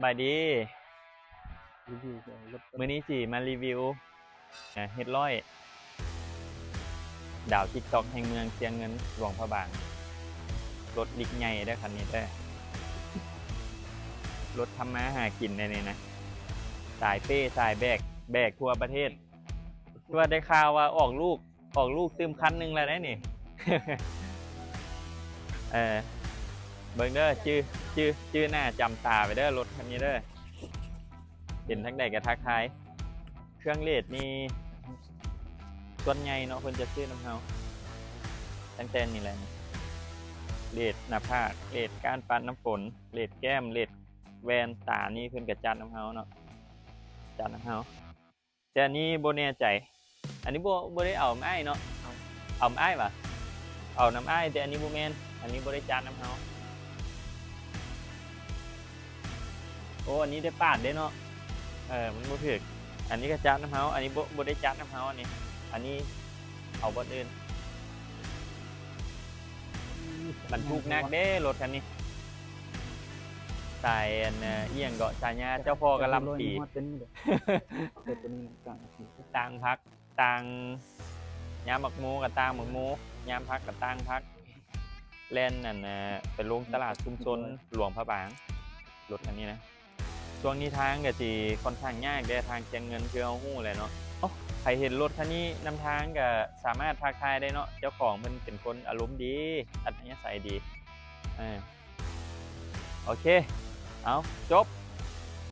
ສະບາຍດີ ຣີວິວລົດ ມື້ນີ້ຊິມາຣີວິວ ເອີ ເຮັດຮ້ອຍ ດາວຕິກຕັອກແຫ່ງເມືອງຊຽງເງິນ ຫຼວງພະບາງ. ລົດລິກໃຫຍ່ເດີຄັນນີ້ເດີ ລົດທຳມາຫາກິນເດ້ນີ້ນະ ສາຍເປ້ສາຍແບກ ແບກທົ່ວປະເທດ. ຄືວ່າໄດ້ຂ່າວວ່າອອກລູກ ອອກລູກຕື່ມຄັນໜຶ່ງແລ້ວເດ້ນີ້. ເອີ ເບິ່ງເດີ ຈື່ ຈື່ ຈື່ໜ້າຈຳຕາໄວ້ເດີ ລົດຄັນນີ້ເດີ ເຫັນທາງໃດກໍທັກທາຍ. ເຄື່ອງເລດນີ້ ສ່ວນໃຫຍ່ເນາະ ເພິ່ນຈະຊື້ນຳເຮົາ ຕັ້ງແຕ່ນີ້ແຫຼະ ເລດໜ້າຜາກ ເລດກ້ານປັດນ້ຳຝົນ ເລດແກ້ມ ເລດແວ່ນຕາ ນີ້ເພິ່ນກໍຈັດນຳເຮົາເນາະ ຈັດນຳເຮົາ. ແຕ່ອັນນີ້ບໍ່ແນ່ໃຈ ອັນນີ້ບໍ່ ບໍ່ໄດ້ເອົານຳອ້າຍເນາະ ເອົານຳອ້າຍຫວາ ເອົານຳອ້າຍ ແຕ່ອັນນີ້ບໍ່ແມ່ນ ອັນນີ້ບໍ່ໄດ້ຈັດນຳເຮົາ. ໂອ້ ອັນນີ້ໄດ້ປາດເດ້ເນາະ ເອີ ມັນບໍ່ຖືກ. ອັນນີ້ກໍຈັດນຳເຮົາ ອັນນີ້ບໍ່ ບໍ່ໄດ້ຈັດນຳເຮົາ ອັນນີ້ ອັນນີ້ເອົາບ່ອນອື່ນ. ບັນທຸກໜັກເດ້ລົດຄັນນີ້ ສາຍອັນ ອີ່ຫຍັງເກາະ ສາຍຍາເຈົ້າພໍ່ກະລ່ຳປີ ເອົາເປັນໂລຍຮອດເຕັມເລີຍ ເອົາເປັນໂຕນີ້ນະ ກາງອາຊີບ ຕ່າງຜັກ ຕ່າງ ຍາມໝາກໂມກໍຕ່າງໝາກໂມ ຍາມຜັກກໍຕ່າງຜັກ ແລ່ນອັນ ໄປລົງຕະຫຼາດຊຸມຊົນຫຼວງພະບາງ ລົດຄັນນີ້ນະ. ຊ່ວງນີ້ທາງກໍຊິຂ້ອນຂ້າງຍາກເດ້ ທາງຊຽງເງິນ ຄືເຮົາຮູ້ແຫຼະເນາະ. ໂອ້ ໃຜເຫັນລົດຄັນນີ້ນຳທາງກໍສາມາດທັກທາຍໄດ້ເນາະ ເຈົ້າຂອງເພິ່ນເປັນຄົນອາລົມດີ ອັດທະຍາໄສດີ. ເອີ ໂອເຄ ເອົາ ຈົບ.